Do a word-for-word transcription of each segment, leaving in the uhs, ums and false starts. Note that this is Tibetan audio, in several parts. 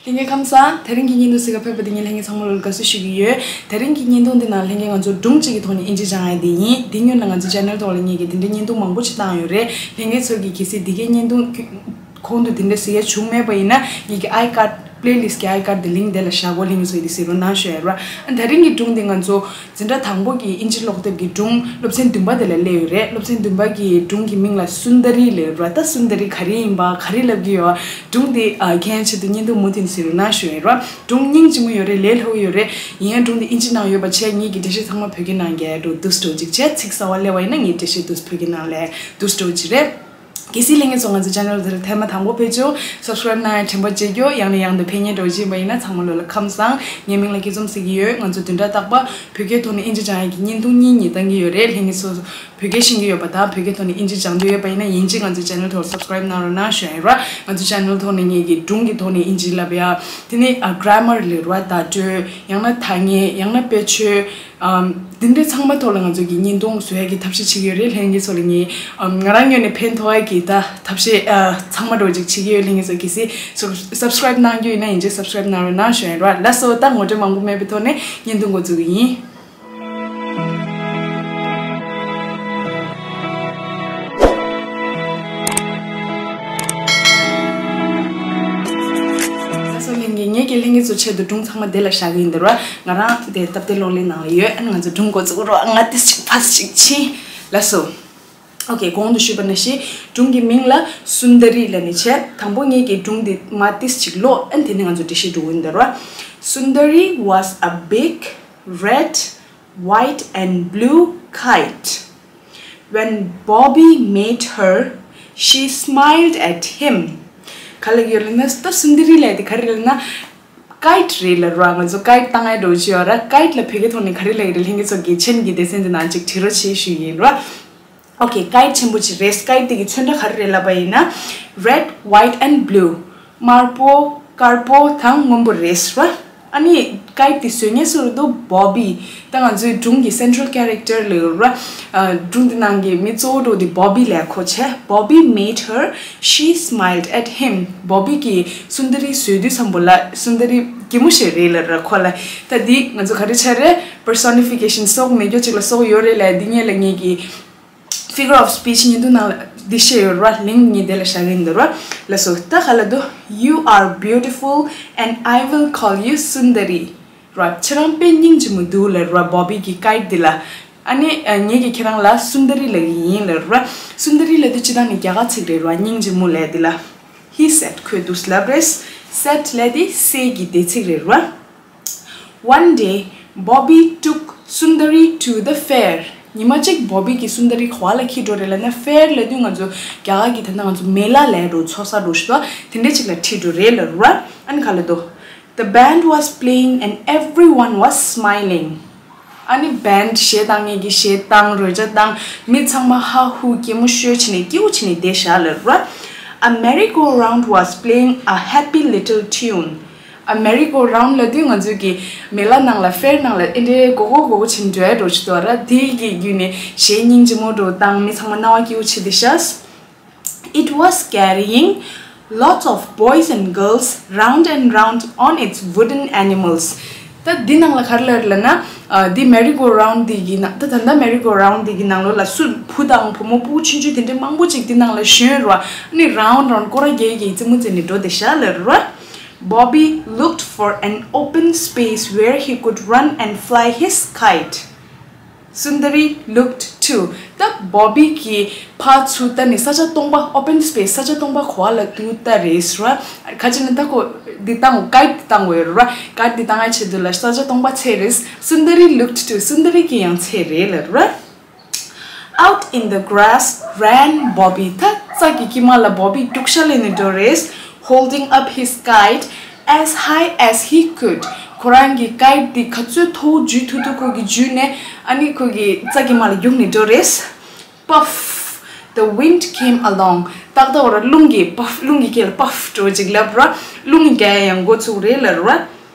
ལྷན་རྒྱས་ཁམས་བཟང་། དེ་རིང་གི་བརྙན་ཐུང་གཟིགས་ག་ཕེབས་པ་དེ་ངས་ལྷན་རྒྱས་ཚང་མ་ལོ་ལ་དགའ་བསུ་ཞུ་གི་ཡོད། དེ་རིང་གི་བརྙན་ཐུང་འདི་ནང་ལྷན་རྒྱས་ང་ཚོ་སྒྲུང་གཅིག་གི་ཐོག་ནས་ཨིན་ཇི་སྦྱང་ཡ་དེ་ཡིན། འདི་སྔོན་ལ་ང་ཚོ་ཆེ་ནལ་ཐོག་ལ་ངས་ཀྱི་དེ་འདྲའི་བརྙན་ཐུང་མང་པོ་ཅིག་བཏང་ཡོད་རེད། ལྷན་རྒྱས་ཚོ་གིས་གལ་སྲིད་འདི་གའི་བརྙན་ཐུང་གོང་དུ་དེ་འདྲ་གཟིགས་ཡ་བྱུང་མེད་པ་ཡིན་ན། ངས་ཀྱི་ཨའི་ཀཌ་པི་ལེ་ལིསྟ་གི་ཨའི་ཀཌ་དེ་ལིངྐ་དེ་ལ་བཞག་གོ། ལྷན་རྒྱས་ཚོ་ཡིས་དེ་གཟིགས་རོགས་གནང་ཞུ་ཡ་ར། ཨ་དེ་རིང་གི་སྒྲུང་འདི་ང་ཚོ་འཛིན་གྲྭ་དང་པོ་གི་ཨིན་ཇི་ཀློག་དེབ་ཀྱི་སྒྲུང་སློབ་ཚན་བདུན་པ་དེ་ལ་སླེབས་ཡོད་རེད། སློབ་ཚན་བདུན་པ་གི་སྒྲུང་གི་མིང་ལ་སུན་དར་རི་ལབ་ཡོད་ར། ད་སུན་དར་རི་ག་རེ་ཡིན་པ་ག་རེ་ལབ་ཀྱི་ཡོད། སྒྲུང་འདི་ཨ་མཁྱེན་ཆེད་དུ་བརྙན་ཐུང་མུ་མཐུད་གཟིགས་རོགས་གནང་ཞུ་ཡ་ར། སྒྲུང་སྙིང་རྗེ་མོ་ཡོད་རེད། ལས་སླ་པོ་ཡོད་རེད། ཡིན་ཡང་སྒྲུང་འདི་ཨིན་ཇི་ནང་ཡོད་པ་བྱས། ངེད་ཀྱི་འགྲེལ་བཤད་ཚང་མ་བོད་སྐད་ནང་རྒྱག་འགྲོ་འདུག་སྤྲོ་ཅིག་བྱས། ཚིག་གསར་པ་སླེབས་པ་ཡིན་ན་ངས་འགྲེལ་བཤད་འདུག་བོད་སྐད་ནང་ལས་འདུག་སྤྲོ་ཅིག་རེད། གལ་སྲིད་ལྷན་རྒྱས་ཚོ་ང་ཚོ་ཆེ་ནལ་འདི་ལ་ཐེངས་མ་དང་པོ་ཕེབས་བྱུང་། སབ་སི་ཀ་རེབ་གནང་ཡ་དྲན་པ་བརྗེད་རྒྱུ། ཡང་ནས་ཡང་དུ་ཕེབས་མཁན་འདྲ་བོ་ཅིག་ཡིན་པ་ཡིན་ན་ཚང་མ་ལོ་ལ་ཁམས་བཟང་། ངའི་མིང་ལ་སྐྱིད་འཛོམས་ཟེར་གྱི་ཡོད། ང་ཚོ་བདུན་ཕྲག་རྟག་པར་བོད་སྐད་ཐོག་ནས་ཨིན་ཇི་སྦྱང་ཡ་གི་བརྙན་ཐུང་གཉིས་གཉིས་བཏང་གི་ཡོད་རེད། ལྷན་རྒྱས་ཚོ་བོད་སྐད་ཤེས་ཀྱི་ཡོད་པ་དང་བོད་སྐད་ཐོག་ནས་ཨིན་ཇི་སྦྱང་འདོད་ཡོད་པ་ཡིན་ན། ཡིན་གཅིག་ང་ཚོ་ཆེ་ནལ་ཐོག་སབ་སི་ཀ་རེབ་གནང་རོགས་གནང་ཞུ་ཡ་ཡིན་ར། ང་ཚོ་ཆེ་ནལ་ཐོག་ནས་ངེད་ཀྱི་སྒྲུང་གི་ཐོག་ནས་ཨིན་ཇི་ལབ་ཡ། དེ་ནས་ཨ་གྷི་རེ་མར་ལབ་ར། བརྡ་སྤྲོད། ཡང་ན་ཐ་སྙད། ཡང་ན་དཔེ་ཆོས། ཨམ། འདི་འདྲའི་ཚང་མ་ཐོག་ལ་ང་ཚོ་གི་བརྙན་ཐུང་བཟོ་ཡ་གི་ཐབས་ཤེས་བྱེད་ཀྱི་ཡོད་རེད། ལྷན་རྒྱས་ཚོ་ལ་ངས་ཨམ་ང་རང་ངོས་ནས་ཕན་ཐོགས་ཡ་གི་ད་ཐབས་ཤེས་ཨ་ཚང་མ་འདྲ་བོ་ཅིག་བྱེད་ཀྱི་ཡོད། ལྷན་རྒྱས་ཚོ་གལ་སྲིད་སབ་སབ་སི་ཀ་རེབ་གནང་རྒྱུ་ཡིན་ན་ཡིན་གཅིག་སབ་སི་ཀ་རེབ་གནང་རོགས་གནང་ཞུ་ཡ་ཡིན་ར། ལགས་སོ། ད་ངོ་སྤྲོད་མང་པོ་མེད་པའི་ཐོག་ནས་བརྙན་ཐུང་འགོ་འཛུགས་ཀྱི་ཡིན། ལགས་སོ། ལྷན་རྒྱས། ངེད་ཀྱིས་ལྷན་རྒྱས་ཚོའི་ཆེད་དུ་སྒྲུང་ཚང་མ་དེ་ལ་བཞག་གི་ཡིན་འདུག་ར། ང་རང་དེ་སྟབས་བདེ་གློག་ཀླད་ནང་ལ་ཡོད། ཨ་ནི་ང་ཚོ་སྒྲུང་འགོ་བཙུགས་རོགས། ང་ཏིས་ཅིག་ཕ་སི་ཅིག་ཕྱིན། ལགས་སོ། ཨོ་ཁེ། གོང་དུ་ཞུས་པ་ནང་བཞིན་སྒྲུང་གི་མིང་ལ་སུན་དར་རི་ལབ་ནས་བྱས། དང་པོ་ངེད་ཀྱིས་སྒྲུང་འདི་མར་ཏིས་ཅིག་ཀློག་ཨ་ནི་དེ་ནས་ང་ཚོ་འགྲེལ་བཤད་འགྲོ་གི་ཡིན་འདུག་ར། Sundari was a big, red, white and blue kite. When Bobby met her, she smiled at him. ག་ལ་ཡོད་ལབ་ན། ད་སུན་དར་རི་ལབ་དེ་ག་རེ་ལབ་ན། ཀའིཊ་རེད་ལབ་ར། ང་ཚོ་ཀའིཊ་བཏང་ཡ་འདྲ་བོ་ཅིག་ཡོད་ར། ཀའིཊ་ལ་བོད་སྐད་ཐོག་ནས་ག་རེ་ལབ་ཀྱི་རེད། ལྷན་རྒྱས་ཚོ་གིས་ཆེན་གྱི་སྡེ་ཚན་དེ་ནང་ཅིག་བྲིས་རོགས་བྱེད་ཞུ་ཡིན་ར། ཨོ་ཁེ། ཀའིཊ་ཆེན་པོ་ཅིག་རེད། ཀའིཊ་དེ་གི་ཚོན་ཁྲ་ག་རེ་རེད་ལབ་པ་ཡིན་ན། Red, white and blue. དམར་པོ། དཀར་པོ་དང་སྔོན་པོ་རེད་ར། ཨ་ནི་ཀའིཊ་དེ་བཟོ་མཁན་སུ་རེད་འདུག Bobby། ད་ང་ཚོའི་སྒྲུང་གི་སེན་ཊ་རལ་ཀེ་རེག་ཊར་ལབ་ར། ཨ་སྒྲུང་དེ་ནང་གི་མི་གཙོ་བོ་འདྲ་བོ་དེ་བོ་བི་ལབ་གོ་བྱས། Bobby met her, she smiled at him. བོ་བི་གིས་སུན་དར་རི་བཟོས་དུས་ཙམ་པོ་ལ་སུན་དར་རི་གད་མོ་བཤད་རེད་ལབ་ར་ཁོ་ལ། ད་འདི་ང་ཚོ་ག་རེ་ཆགས་རེད། པར་སོ་ནི་ཕི་ཀེ་ཤན་སོགས་མེད་རྒྱུ་ཅིག་ལ་སོགས་ཡོད་རེད་ལབ། འདི་སྔོན་ལ་ངེད་ཀྱིས་Figure of speech བརྙན་ཐུང་ནང་ལ་འདི་བཤད་ཡོད་ར། ལིངཀ་ངས་དེ་ལ་བཞག་གི་ཡིན་འདུག་ར། ལགས་སོ། ད་ག་ལ་འདུག You are beautiful and I will call you Sundari. ར། ཁྱེད་རང་དཔེ་སྙིང་རྗེ་མོ་འདུག་ལབ་ར། བོ་བི་གིས་ཀའིཊ་འདི་ལ། ཨ་ནི་ཨ་ངེད་ཀྱིས་ཁྱེད་རང་ལ་སུན་དར་རི་ལབ་ཀྱི་ཡིན་ལབ་ར། སུན་དར་རི་ལབ་དུས་སྤྱིར་བཏང་ནས་རྒྱ་གར་ཚིག་རེད་ར། སྙིང་རྗེ་མོ་ལབ་འདི་ལ། He said. ཁོས་འདུག་ལབ་རེད། Said ལབ་དེ་སེད་ཀྱི་སྡེ་ཚིག་རེད་ར། One day, Bobby took Sundari to the fair. ཉི་མ་གཅིག་བོ་བི་གིས་སུན་དར་རི་ག་པར་ལ་འཁྱེར་འགྲོ་རེད་ལབ་ན། ཕེར་ལབ་དུས་ང་ཚོ་རྒྱ་གར་གྱི་ད་ལྟ་ང་ཚོ་མེ་ལ་ལབ་འགྲོ། ཚོགས་ས་འགྲོ་ཞིག་འདུག་དེ་འདྲ་ཅིག་ལ་འཁྲིད་འགྲོ་རེད་ལབ་ར། ཨ་ནི་ག་ལ་འདུག The band was playing and everyone was smiling. ཨ་ནི་བེན་ཌི་གཞས་བཏང་མཁན་གྱིས་གཞས་བཏང་། རོལ་ཆ་བཏང་། མི་ཚང་མ་ཧ་ཧུ་གད་མོ་ཤོར་བྱས་ནས་སྐྱིད་པོ་བྱས་ནས་བསྡད་ཤག་ལབ་ར། A merry-go-round was playing a happy little tune. ཨ་མེ་རི་གོ་རའུན་ཌི་ལབ་དུས་ང་ཚོའི་གི་མེ་ལ་ནང་ལ་ཕེར་ནང་ལ་ཨེ་འདྲའི་སྒོར་སྒོར་སྒོར་སྒོར་བྱས་འགྲོ་ཡ་འགྲོ་ཆུ་དོ་ར། དེ་གི་བརྒྱུད་ནས་གཞས་སྙིང་རྗེ་མོ་འགྲོ་བཏང་། མི་ཚང་མ་སྣང་བ་སྐྱིད་པོ་བྱས་བསྡད་ཤག It was carrying lots of boys and girls round and round on its wooden animals. ད་འདི་ནང་ལ་ག་རེ་ལབ་རེད་ལབ་ན། ཨ་འདི་མེ་རི་གོ་རའུན་ཌི་འདི་གི་ནང་། ད་ད་ལྟ་མེ་རི་གོ་རའུན་ཌི་འདི་གི་ནང་ལོགས་ལ་སུ་བུ་དང་བུ་མོ་སྤུ་གུ་ཆུང་ཆུང་དེ་འདྲ་མང་པོ་ཅིག་འདི་ནང་ལ་ཞོན་ར། ཨ་ནི་རའུན་ཌི་རའུན་ཌི་སྐོར་ར་རྒྱག་གི་རྩེད་མོ་རྩེ་ནས་འགྲོ་བསྡད་ཤག་ལབ་ར། Bobby looked for an open space where he could run and fly his kite. Sundari looked too. ད་བོ་བི་གིས་ཕར་ཚུར་ལྟ་ནས་ས་ཆ་སྟོང་པ། ཨོ་པན་སི་པེ་སི། ས་ཆ་སྟོང་པ་ག་པར་ལ་འདུག་ལྟ་རེད་ར། ག་ཅི་ན་ད་ཁོ་འདི་བཏང་དགོས། ཀའིཊ་འདི་བཏང་དགོས་ར། ཀའིཊ་འདི་བཏང་ཡ་ཆེད་དུ་ལ་ས་ཆ་སྟོང་པ་འཚོལ་རེད། Sundari looked too. སུན་དར་རི་གིས་ཡང་འཚོལ་རེད་ལབ་ར། Out in the grass ran Bobby. ད་རྩྭ་གི་དཀྱིལ་མ་ལ་བོ་བི་རྒྱུག་ཤར་ལེན་ནས་འགྲོ་རེད། Holding up his kite as high as he could. ཁོ་རང་གི་ཀའིཊ་འདི་ག་ཚོད་མཐོ་བོ་འཇུ་ཐུབ་ཐུབ་ཁོ་གིས་འཇུས་ནས། ཨ་ནི་ཁོ་གིས་རྩྭ་དཀྱིལ་མ་ལ་རྒྱུག་ནས་འགྲོ་རེད། Puff! The wind came along. ཏག་ཏག་བར་རླུང་གིས། པཕ། རླུང་གི་སྐད་ལ་པཕ་འགྲོ་ཅིག་ལབ་ར། རླུང་གིས་རྒྱག་ཡ་ཡང་འགོ་ཚུགས་རེད་ལབ་ར།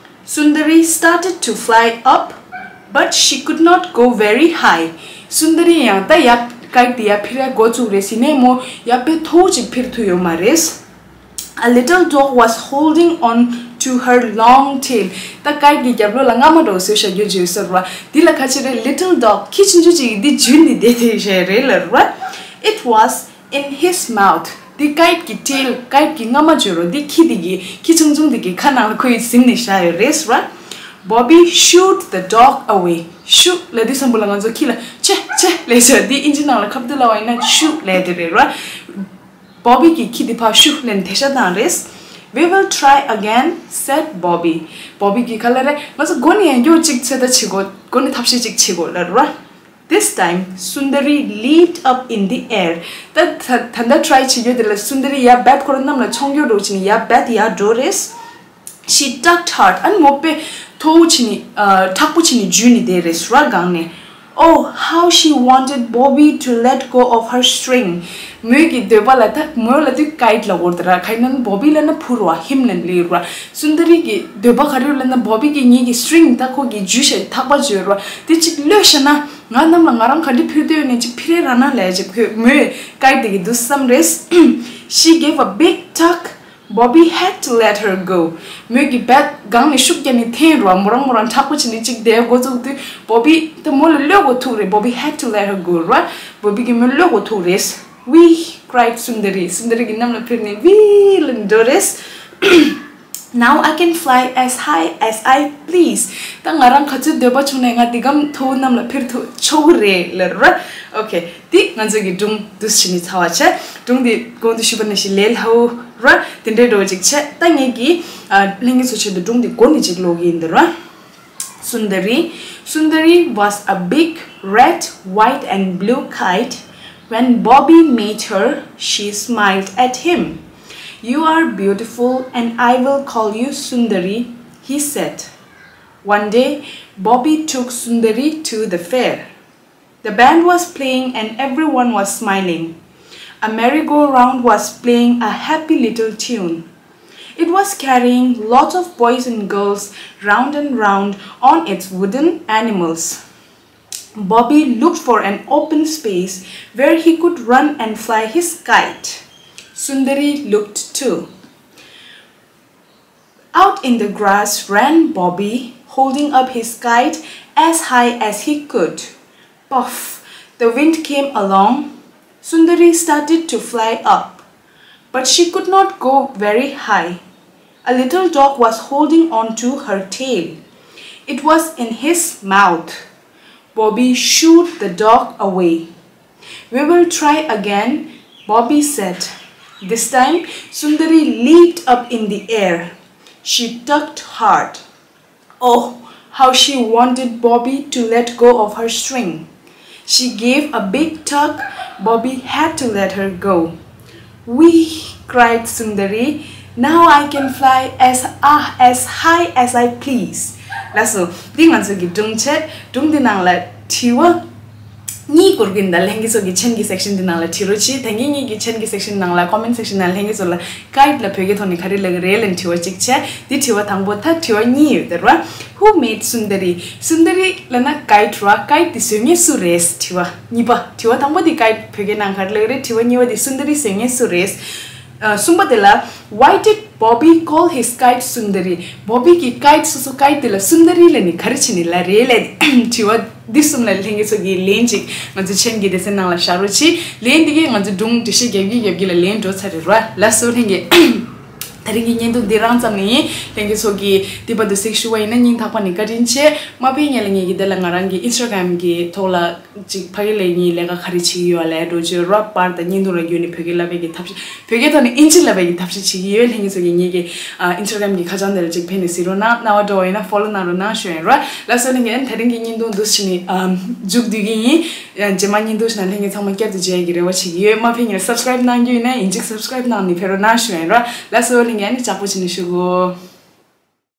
Sundari started to fly up, but she could not go very high. སུན་དར་རི་ཡང་ད་ཡར་ཀའིཊ་དེ་ཡར་འཕུར་ཡ་འགོ་བཙུགས་རེད་ཟེར་ནས་མོ་ཡར་དཔེ་མཐོ་བོ་ཅིག་འཕུར་ཐུབ་ཡོད་མ་རེད། A little dog was holding on to her long tail. ད་ཀའིཊ་གི་རྒྱབ་ལོགས་ལ་རྔ་མ་འདྲ་བོ་བཟོས་བཞག་རྒྱུ་བརྗོད་ས་རེད་བ། འདི་ལ་ག་ཅི་རེད། little dog, ཁྱི་ཆུང་ཆུང་ཅིག་གིས་འདི་འཇུས་ནས་བསྡད་དེ་བཞག་རེད་ལབ་རེད་བ། It was in his mouth. འདི་ཀའིཊ་གི་ཊེལ། ཀའིཊ་གི་རྔ་མ་བརྗོད་རོགས། འདི་ཁྱི་འདི་གི་ཁྱི་ཆུང་ཆུང་འདི་གི་ཁ་ནང་ལ་ཁོ་ཡིས་ཟིན་ནས་བཞག་ཡོད་རེད་བ། Bobby shooed the dog away. ཤུ་ལབ་དུས་ཙམ་པ་ལ་ང་ཚོ་ཁྱི་ལ་ཆེ་ཆེ་ལབ་བྱས། འདི་ཨིན་ཇི་ནང་ལ་ཁ་བརྡ་ལབ་པ་ཡིན་ན་ཤུ་ལབ་དེ་རེད་བ། བོ་བི་གིས་ཁྱི་འདི་ཕར་ཤུ་ལབ་ནས་དེད་ཤག་བཏང་རེད། We will try again, said Bobby. བོ་བི་གིས་ག་ལབ་རེད། ང་ཚོ་མགོ་ནས་ཡང་བསྐྱར་ཅིག་ཚོད་ལྟ་བྱེད་དགོས། མགོ་ནས་ཐབས་ཤེས་ཅིག་བྱེད་དགོས་ལབ་རེད་བ། This time, Sundari leaped up in the air. ད་ད་ད་ལྟ་ཊ་རའི་བྱེད་རྒྱུ་དེ་ལ་སུན་དར་རི་ཡར་འབད་ཁོ་རང་གནམ་ལ་མཆོང་རྒྱུ་འདྲ་བྱས་ནས་ཡར་འབད་དེ་ཡར་འགྲོ་རེད། She ducked hard. ཨ་ནི་མོ་དཔེ་མཐོ་བོ་བྱས་ནས་ཨ་མཁྲེགས་པོ་བྱས་ནས་འཇུས་ནས་བསྡད་རེད་ར་སྒང་ནས། Oh, how she wanted Bobby to let go of her string. མོས་ཀྱི་འདོད་པ་ལ། ད་མོས་ལབ་དུས་ཀའིཊ་ལབ་དགོས་རེད་ད་ར། ག་ཡིན་ན་བོ་བི་ལབ་ན་འཕུར་བ་ཧིམ་ལབ་ལེ་ར། སུན་དར་རི་གི་འདོད་པ་ག་རེ་ཡོད་ལབ་ན་བོ་བི་གིས་ངེད་ཀྱི་སི་ཊིང་། ད་ཁོ་གིས་འཇུས་བཞག་ཐག་པ་བརྗོད་ར། དེ་གཅིག་གློད་བཞག་ན་ང་གནམ་ལ་ང་རང་ག་འདྲ་འཕུར་འདོད་ཡོད་ནའི་གཅིག་འཕུར་ར་ན་ལབ་ཅིག་ཁོས་མོས་ཀའིཊ་དེ་གི་འདུག་བསམ་རེད། She gave a big tug. Bobby had to let her go. མོས་ཀྱིས་འབད་སྒང་ནས་ཤུགས་རྒྱབ་ནས་འཐེན་ར། མོ་རང་མོ་རང་མཁྲེགས་པོ་བྱས་ནས་གཅིག་བསྡད་འགོ་བཙུགས་དུས་བོ་བི་ད་མོ་ལ་གློད་དགོས་ཐུག་རེད། Bobby had to let her go ར། བོ་བི་གིས་མོ་གློད་དགོས་ཐུག་རེད། Wee! cried Sundari. སུན་དར་རི་གིས་གནམ་ལ་འཕུར་ནས་Wee! ལབ་འགྲོ་རེད། Now I can fly as high as I please. ད་ང་རང་ག་ཚོད་འདོད་པ་བྱུང་ནའི་ང་འདི་གམ་མཐོ་བོ་གནམ་ལ་འཕུར་ཐུབ་ཆོག་གི་རེད་ལབ་ར། ཨོ་ཁེ། འདི་ང་ཚོ་གི་སྒྲུང་འདུག་སེ་བྱས་ནས་ཚར་བ་བྱས། སྒྲུང་འདི་གོང་དུ་ཞུས་པ་ནང་བཞིན་ལས་སླ་བོ་ར། དེ་འདྲའི་འདྲ་བོ་ཅིག་བྱས། ད་ངེད་ཀྱིས་ཨ་ལྷན་རྒྱས་ཚོའི་ཆེད་དུ་སྒྲུང་འདི་མགོ་ནས་ཅིག་ཀློག་གི་ཡིན་འདི་ར། Sundari. Sundari was a big red, white and blue kite. When Bobby met her, she smiled at him. "You are beautiful and I will call you Sundari," he said. One day, Bobby took Sundari to the fair. The band was playing and everyone was smiling. A merry-go-round was playing a happy little tune. It was carrying lots of boys and girls round and round on its wooden animals. Bobby looked for an open space where he could run and fly his kite. Sundari looked too. Out in the grass ran Bobby, holding up his kite as high as he could. Puff! The wind came along. Sundari started to fly up, but she could not go very high. A little dog was holding on to her tail. It was in his mouth. Bobby shooed the dog away. "We will try again," Bobby said. This time, Sundari leaped up in the air. She tugged hard. Oh, how she wanted Bobby to let go of her string. She gave a big tug. Bobby had to let her go. "Wee!" cried Sundari. "Now I can fly as, ah, as high as I please." ལགས་སོ། འདི་ང་ཚོ་གི་སྒྲུང་བྱས། སྒྲུང་འདི་ནང་ལ་དྲི་བ་གཉིས་འཁོར་གྱི་འདུག་ལྷན་རྒྱས་ཚོ་གི་མཆན་གྱི་སེག་ཤན་འདི་ནང་ལ་བྲིས་རོགས་གྱིས། ད་ངེད་གཉིས་ཀྱི་མཆན་གྱི་སེག་ཤན་ནང་ལ། ཀོ་མེན་ཊི་སེག་ཤན་ནང་ལ་ལྷན་རྒྱས་ཚོ་ལ་ཀའིཊ་ལ་བོད་སྐད་ཐོག་ནས་ག་རེ་ལབ་ཀྱི་རེད་ལབ་དྲི་བ་གཅིག་བྱས། འདི་དྲི་བ་དང་པོ། ད་དྲི་བ་གཉིས་ཡོད་དེ་ར། Who made Sundari? སུན་དར་རི་ལབ་ན་ཀའིཊ་ར། ཀའིཊ་དེ་བཟོ་མཁན་སུ་རེད། དྲི་བ་གཉིས་པ། དྲི་བ་དང་པོ་དེ་ཀའིཊ་བོད་སྐད་ནང་ག་རེ་ལབ་ཀྱི་རེད། དྲི་བ་གཉིས་པ་དེ་སུན་དར་རི་བཟོ་མཁན་སུ་རེད། ཨ་གསུམ་པ་དེ་ལ། Why did Bobby call his kite Sundari? བོ་བི་གིས་ཀའིཊ་སོ་སོ་ཀའིཊ་དེ་ལ་སུན་དར་རི་ལབ་ནས་ག་རེ་བྱས་ནས་ལབ་རེད་ལབ་དྲི་བ་འདི་གསུམ་ལ་ལྷན་རྒྱས་ཚོ་གིས་ལན་ཅིག་ང་ཚོ་མཆན་གྱི་སྡེ་ཚན་ནང་ལ་བཞག་རོགས་གྱིས། ལན་འདི་གིས་ང་ཚོ་སྒྲུང་འགྲེལ་བཤད་རྒྱབ་ཀྱིན་རྒྱབ་ཀྱིན་ལ་ལན་འགྲོ་ཚར་རེད་ར། ལགས་སོ་ལྷན་རྒྱས། དེ་རིང་གི་བརྙན་ཐུང་འདི་རང་ཙམ་ནས་ཡིན། ལྷན་རྒྱས་ཚོ་གིས་འདི་བར་དུ་གཟིགས་ཞུ་བ་ཡིན་ན་སྙིང་ཐག་པ་ནས་བཀའ་དྲིན་ཆེ། མ་ཕེབས་སྔོན་ལ་ངེད་ཀྱིས་འདི་ལ་ང་རང་གི་ཨིན་སི་ཊ་གྷ་རམ་གྱི་ཐོག་ལ་ཅིག་ཕ་གི་ལས་ངའི་ལས་ཀ་ག་རེ་བྱེད་ཀྱི་ཡོད་ལབ་འགྲོ་བྱོས་ར། པར་དང་བརྙན་ཐུང་ལ་བརྒྱུད་ནས་བོད་སྐད་བསླབ་པའི་གི་ཐབས་ཤེས། བོད་སྐད་ཐོག་ནས་ཨིན་ཇི་བསླབ་པའི་གི་ཐབས་ཤེས་བྱེད་ཀྱི་ཡོད། ལྷན་རྒྱས་ཚོ་གིས་ངེད་ཀྱི་ཨ་ཨིན་སི་ཊ་གྷ་རམ་གྱི་ཁ་བྱང་དེ་ལ་ཅིག་ཕེབས་ནས་གཟིགས་རོགས་གནང་། སྣང་བ་འགྲོ་བ་ཡིན་ན་ཕོ་ལོ་གནང་རོགས་གནང་ཞུ་ཡིན་ར། ལགས་སོ་ལྷན་རྒྱས། ཨ་ནི་དེ་རིང་གི་བརྙན་ཐུང་འདུག་སེ་ནས་ཨ་མཇུག་བསྡུ་གི་ཡིན། ཨ་རྗེས་མ་བརྙན་ཐུང་ཞིག་ནང་ལྷན་རྒྱས་ཚང་མ་བསྐྱར་དུ་མཇལ་ཡག་གི་རེ་བ་བྱེད་ཀྱི་ཡོད། མ་ཕེབས་སྔོན་ལ་སབ་སི་ཀ་རེབ་གནང་རྒྱུ་ཡིན་ན་ཡིན་གཅིག་སབ་སི་ཀ་རེབ་གནང་ནས་ཕེབས་རོགས་གནང་ཞུ་ཡིན་ར། ལགས་སོ་ལྷན་རྒྱས། ཨ་ནི་ལྕགས་པོ་བྱས་ནས་བཞུགས་གོ།